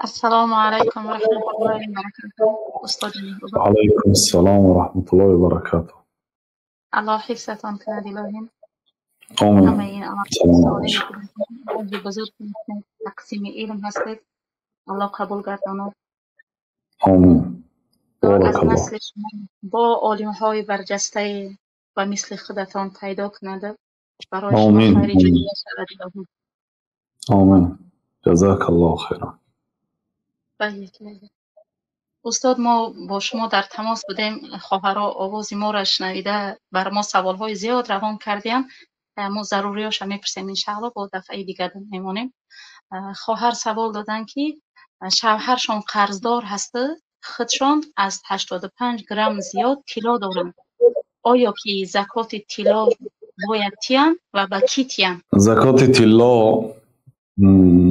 Ассалому алайкум ва раҳматуллоҳи ва баракатуҳ. Устоди меҳрубон. Алайкум ассалом ва раҳматуллоҳи ва баракатуҳ. Аллоҳ ҳифзатон кунад, илоҳим. Омин. Ҳамаи ин Салом амалҳои бошед. солеҳи бузург мекунед, тақсими илм ҳастед. Аллоҳ қабул гардонад. Омин. Аз Боракаллоҳ. насли шумо бо олимҳои барҷастае ба мисли худатон пайдо кунад, барои шумо Омин. хайри Омин. ҷория шавад, илоҳим. Омин. Ҷазакаллоҳу хайран. Бале. Устод, мо бо шумо дар тамос будем. Хоҳаро овози моро шунавида бар мо саволҳои зиёд равон кардиянд. Мо заруриёша мепурсем, иншаалло, бо дафъаи дигар мемонем. Хоҳар савол доданд, ки шавҳаршон қарздор ҳаст, худшон аз 85 грамм зиёд тилло доранд. Оё ки закоти тилло бояд тиянд ва ба кӣ тиянд? Закоти тилло,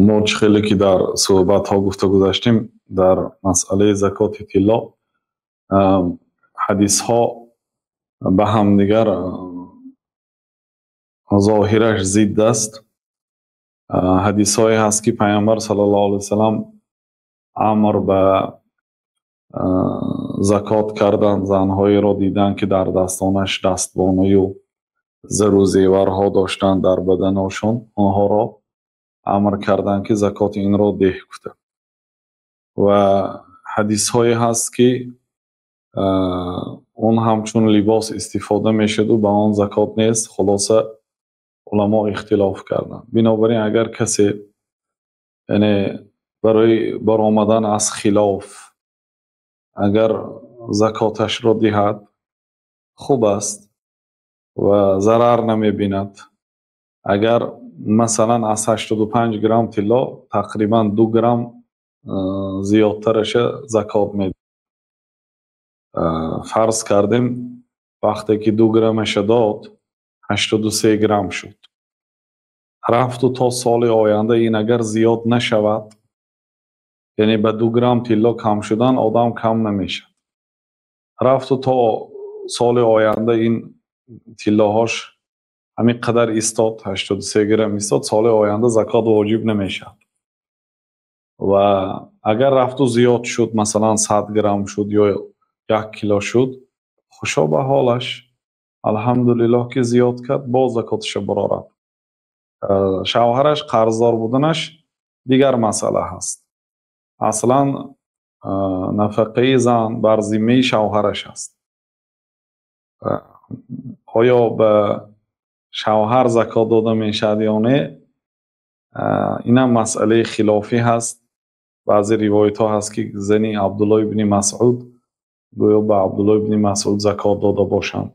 мо чӣ хеле ки дар суҳбатҳо гуфта гузаштем, дар масъалаи закоти тилло ҳадисҳо ба ҳамдигар зоҳираш зидд аст. Ҳадисҳое ҳаст, ки Пайғамбар саллаллоҳу алайҳи васаллам амр ба закот кардан, занҳоеро дидан, ки дар дастонаш дастбонаю зару зеварҳо доштанд дар баданошон, онҳоро амр карданд, ки закоти инро деҳ гуфта. Ва ҳадисҳое ҳаст, ки он ҳамчун либос истифода мешуду ба он закот нест. Хулоса, уламо ихтилоф карданд. Бинобар ин, агар касе, яъне барои баромадан аз хилоф, агар закоташро диҳад, хуб аст ва зарар намебинад. Агар масалан аз 85 грамм тилло тақрибан 2 грамм зиёдтараша закот медиҳад. Фарз кардем, вақте ки 2 граммаша дод, 83 грамм шуд. Рафту то соли оянда ин агар зиёд нашавад, яъне ба 2 грамм тилло кам шудан одам кам намешавад. Рафту то соли оянда ин тиллоҳош ҳамин қадар истод, 83 грамм истод, соли оянда закот воҷиб намешавад. Ва агар рафту зиёд шуд, масалан 100 грамм шуд ё 1 кило шуд, хушо ба ҳолаш, алҳамдулиллоҳ, ки зиёд кард, боз закоташа барорад. Шавҳараш қарздор буданаш дигар масъала ҳаст. Аслан нафақаи зан бар зиммаи шавҳараш аст. Оё ба шавҳар закот дода мешавад ё не? Инам масъалаи хилофӣ ҳаст. Баъзе ривоятҳо ҳаст, ки зани Абдулло ибни Масъуд гӯё ба Абдулло ибни Масъуд закот дода бошанд.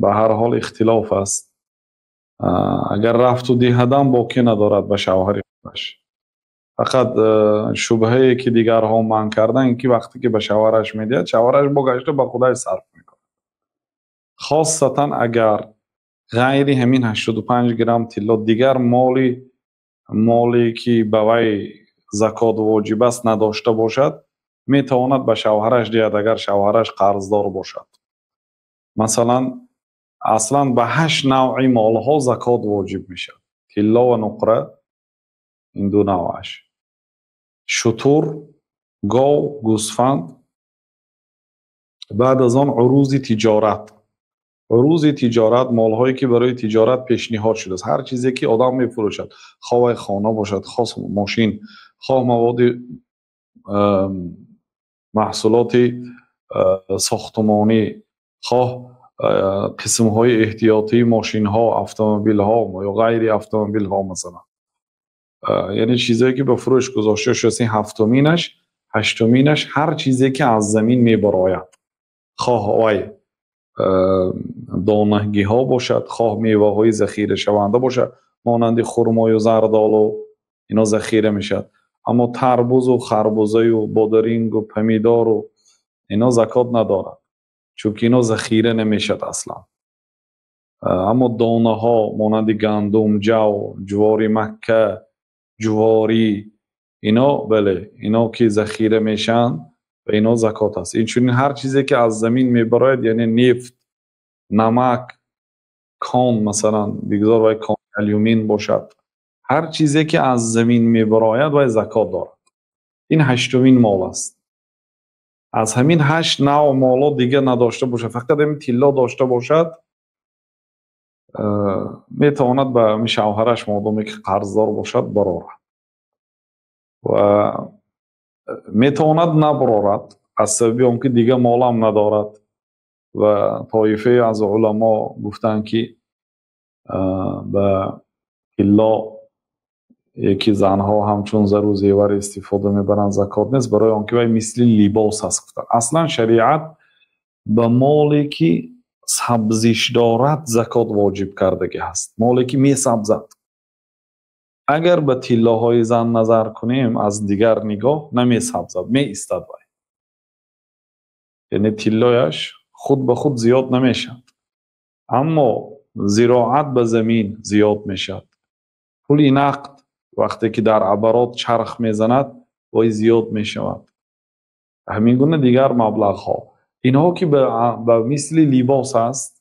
Ба ҳар ҳол, ихтилоф аст. Агар рафту диҳадам, боқӣ надорад ба шавҳари худаш. Фақат шубҳае, ки дигарҳо манъ карданд, ин ки вақте ки ба шавҳараш медиҳад, шавҳараш бо гашта ба худаш сарф мекунад. Хосатан агар ғайри ҳамин 85 грамм тилло дигар моле, ки ба вай закот воҷиб аст, надошта бошад, метавонад ба шавҳараш диҳад, агар шавҳараш қарздор бошад. Масалан, аслан ба ҳашт навъи молҳо закот воҷиб мешавад: тилло ва нуқра, ин ду навъаш, шутур, гов, гӯсфанд, баъд аз он урузи тиҷорат. Урузи тиҷорат — молҳое, ки барои тиҷорат пешниҳод шудааст, ҳар чизе, ки одам мефурӯшад, хоҳ вай хона бошад, хоҳ мошин, хоҳ маводи маҳсулоти сохтумонӣ, хоҳ қисмҳои эҳтиётии мошинҳо, автомобилҳо ё ғайри автомобилҳо, масалан, яъне чизое, ки ба фурӯш гузошта шудааст, ин ҳафтуминаш. Ҳаштуминаш — ҳар чизе, ки аз замин мебарояд, хоҳ вай донагиҳо бошад, хоҳ меваҳои захирашаванда бошад, монанди хурмою зардолу, ино захира мешавад. Аммо тарбузу харбузаю бодарингу помидору ино закот надорад, чунки ино захира намешавад аслан. Аммо донаҳо, монанди гандум, ҷав, ҷувори макка, ҷуворӣ, ино бале, ино ки захира мешаванд ва ино закот аст. Инчунин ҳар чизе, ки аз замин мебарояд, яъне нефт, намак, кон, масалан, бигзор вай кон алюмин бошад, ҳар чизе, ки аз замин мебарояд, вай закот дорад. Ин ҳаштумин мол аст. Аз ҳамин ҳашт навъ моло дига надошта бошад, фақат ҳамин тилло дошта бошад, метавонад ба ҳамин шавҳараш, модоме ки қарздор бошад, барорад. Ва метавонад набарорад аз сабаби он ки дига молам надорад. Ва тоифае аз уламо гуфтанд, ки ба тилло яке занҳо ҳамчун зару зевар истифода мебаранд, закот нест, барои он ки вай мисли либос аст, гуфтанд. Аслан шариат ба моле ки сабзиш дорад закот воҷиб кардагӣ ҳаст, моле ки месабзад. Агар ба тиллоҳои зан назар кунем, аз дигар нигоҳ намесабзад, меистад вай. Яъне тиллояш худ ба худ зиёд намешавад, аммо зироат ба замин зиёд мешавад. Пули нақд вақте ки дар оборот чарх мезанад, вай зиёд мешавад. Ҳамин гуна дигар маблағҳо, инҳо ки ба мисли либос аст,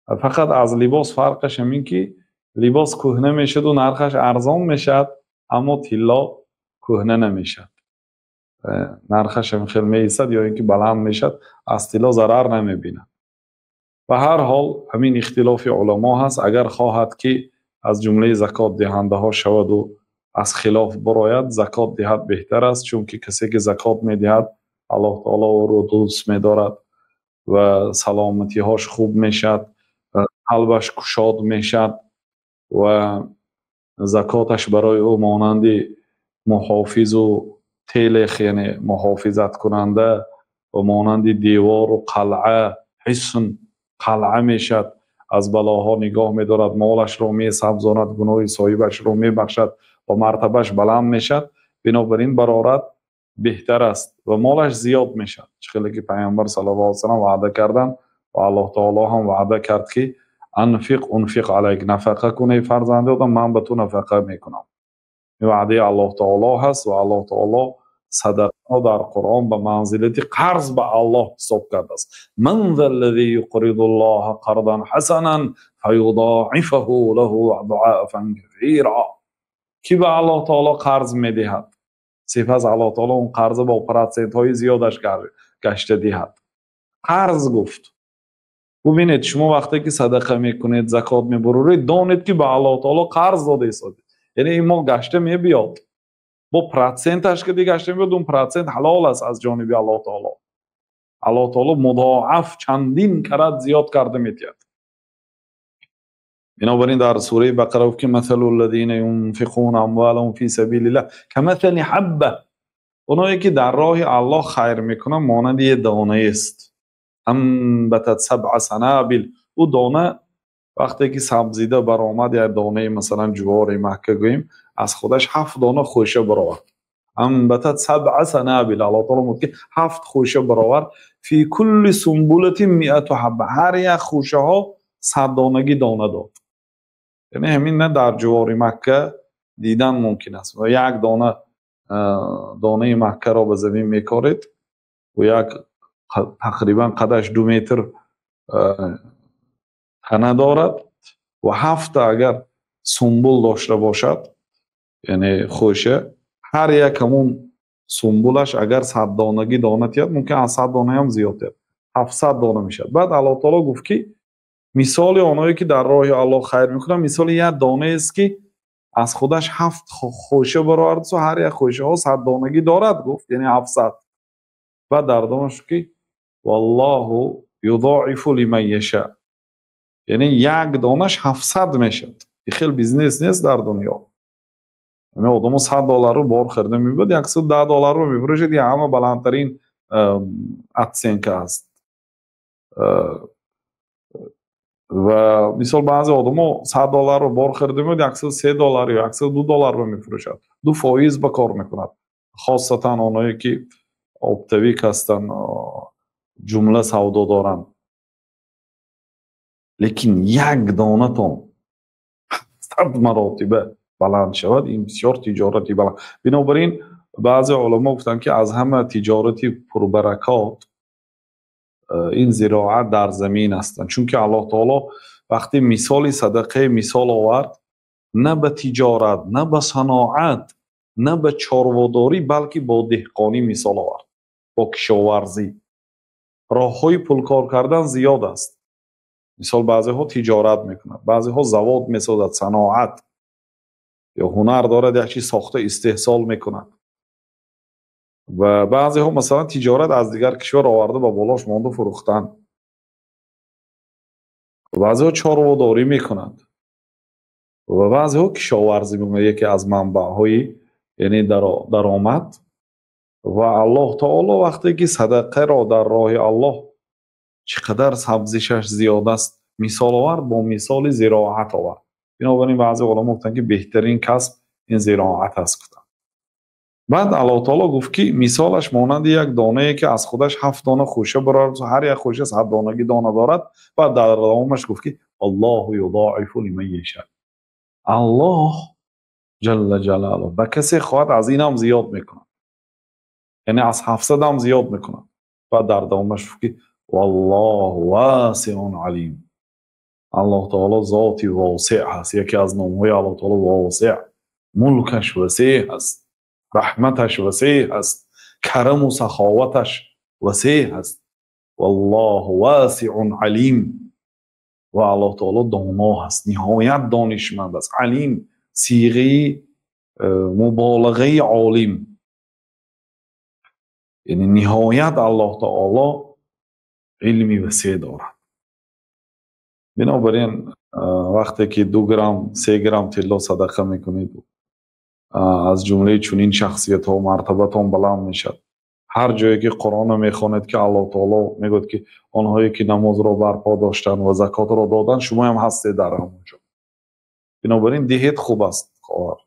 фақат аз либос фарқаш ҳамин ки либос кӯҳна мешаваду нархаш арзон мешавад, аммо тилло кӯҳна намешавад, нархаш ҳам хел меистад ё ин ки баланд мешавад, аз тилло зарар намебинад. Ба ҳар ҳол ҳамин ихтилофи уламо ҳаст. Агар хоҳад ки аз ҷумлаи закотдиҳандаҳо шаваду аз хилоф барояд, закот диҳад беҳтар аст, чунки касе ки закот медиҳад, Аллоҳ таоло ӯро дӯст медорад ва саломатиҳош хуб мешавад, қалбаш кушод мешавад ва закоташ барои ӯ монанди муҳофизу телех, яъне муҳофизаткунанда, ва монанди девору қалъа, ҳисн, қалъа мешавад, аз балоҳо нигоҳ медорад, молашро месабзонад, гуноҳи соҳибашро мебахшад ва мартабаш баланд мешавад. Бинобар ин барорад беҳтар аст ва молаш зиёд мешавад. Чӣ хеле ки Пайғамбар саллаллоҳу алайҳи васаллам ваъда карданд ва Аллоҳ таоло ҳам ваъда кард, ки анфиқ унфиқ алайк, нафақа кун эй фарзанди одам, ман ба ту нафақа мекунам. Ин ваъдаи Аллоҳ таоло ҳаст ва Аллоҳ таоло садақаро дар Қуръон ба манзилати қарз ба Аллоҳ ҳисоб кардааст. Ман за аллази юқризуллоҳа қардан ҳасанан фаюдоифаҳу лаҳу адъофан касира. Ки ба Аллоҳ таоло қарз медиҳад, сипас Аллоҳ таоло он қарзро бо процентҳои зиёдаш гашта диҳад. Қарз гуфт. Бубинед, шумо вақте ки садақа мекунед, закот мебуроред, донед ки ба Аллоҳ таоло қарз дода истодед. Яъне ин мол гашта мебиёд, бо проценташ ки гашта мебиёд, он процент ҳалол аст аз ҷониби Аллоҳ таоло. Аллоҳ таоло мудоаф, чандин карат зиёд карда метиҳад. Бинобар ин дар сураи Бақара гуфт ки масалу ллазина юнфиқуна амвалаҳум фи сабилиллаҳ камасали ҳабба, оное ки дар роҳи Аллоҳ хайр мекунанд монанди як донаест. Анбатат сабъа санабил, ӯ дона вақте ки сабзида баромад, як донаи масалан ҷувори макка гӯем, аз худаш ҳафт дона хӯша баровард. Анбатат сабъа санабил, Аллоҳ таоло мегӯяд ки ҳафт хӯша баровард. Фи кулли сумбулатин миату ҳабба, ҳар як хӯшаҳо 100 донагӣ дона дод. Яъне ҳамин на дар ҷувори макка дидан мумкин аст. Ва як дона донаи маккаро ба замин мекоред, ва як тақрибан қадаш 2 метр тана дорад ва ҳафта агар сумбул дошта бошад, яъне хӯша, ҳар як ҳамун сумбулаш агар 100 донагӣ дона тиҳад, мумкин аз 100 донаам зиёд тиҳад, 700 дона мешавад. Баъд Аллоҳ таоло гуфт ки мисоли оное ки дар роҳи Аллоҳ хайр мекунанд мисоли як донаест ки аз худаш ҳафт хӯша баровард, ҳар як хӯшаҳо 100 донагӣ дорад, гуфт, яъне 700. Баъд дар дома шуд ки валлоҳу юдоифу лиман яша, яъне як донаш 700 мешавад. Ин хел бизнес нест дар дунё. Яъне одамо 100 долларро бор харида мебуд, 110 долларро мефурӯшад, ин ҳама баландтарин оценка аст. Ва мисол баъзе одамо 100 долларро бор харида мебуд, 103 доллар ё 102 долларро мефурӯшад, 2% ба кор мекунад. Хосатан оное ки оптовик ҳастанд, ҷумла савдо доранд. Лекин як донатон 700 маротиба баланд шавад, ин бисёр тиҷорати баланд. Бинобар ин баъзе уламо гуфтанд ки аз ҳама тиҷорати пурбаракот ин зироат дар замин ҳастанд, чунки Аллоҳ таоло вақте мисоли садақаи мисол овард, на ба тиҷорат, на ба саноат, на ба чорводорӣ, балки бо деҳқонӣ мисол овард, бо кишоварзӣ. Роҳҳои пулкор кардан зиёд аст. Мисол, баъзеҳо тиҷорат мекунад, баъзеҳо завод месозад, саноат ё ҳунар дорад, як чиз сохта истеҳсол мекунад. Ва баъзеҳо, масалан, тиҷорат аз дигар кишвар оварда ба болош монда фурӯхтан. Баъзеҳо чорводорӣ мекунанд ва баъзеҳо кишоварзӣ мекунанд, яке аз манбаъҳои, яъне, даромад. Ва Аллоҳ таоло вақте ки садақаро дар роҳи Аллоҳ чӣ қадар сабзишаш зиёд аст мисол овард, бо мисоли зироат овард. Бинобар ин баъзе уламо гуфтанд, ки беҳтарин касб ин зироат аст, гуфтанд. Баъд Аллоҳ таоло гуфт, ки мисолаш монанди як донае, ки аз худаш 7 дона хӯша барорад, ҳар як хӯша 100 донагӣ дона дорад. Баъд дар давомаш гуфт, ки Аллоҳу юзоифу лиман яша. Аллоҳ ҷалла ҷалолуҳ ба касе хоҳад аз инам зиёд мекунад, яъне аз 700 ҳам зиёд мекунад. Баъд дар давомаш гуфт, ки валлоҳу восиун алим. Аллоҳ таоло зоти восеъ ҳаст, яке аз номҳои Аллоҳ таоло восеъ, мулкаш васеъ ҳаст, раҳматаш васеъ ҳаст, караму саховаташ васеъ ҳаст. Валлоҳу восиун алим. Ва Аллоҳ таоло доно ҳаст, ниҳоят донишманд аст. Алим сиғаи муболиғаи олим, яъне ниҳоят Аллоҳ таоло илми васеъ дорад. Бинобар ин вақте ки 2 грамм, 3 грамм тилло садақа мекунед, аз ҷумлаи чунин шахсиятҳо мартабатон баланд мешавад. Ҳар ҷое ки Қуръонро мехонед, ки Аллоҳ таоло мегӯяд, ки онҳое ки намозро барпо доштанд ва закотро доданд, шумоям ҳастед дар ҳамон ҷо. Бинобар ин диҳед, хуб аст, хоҳар.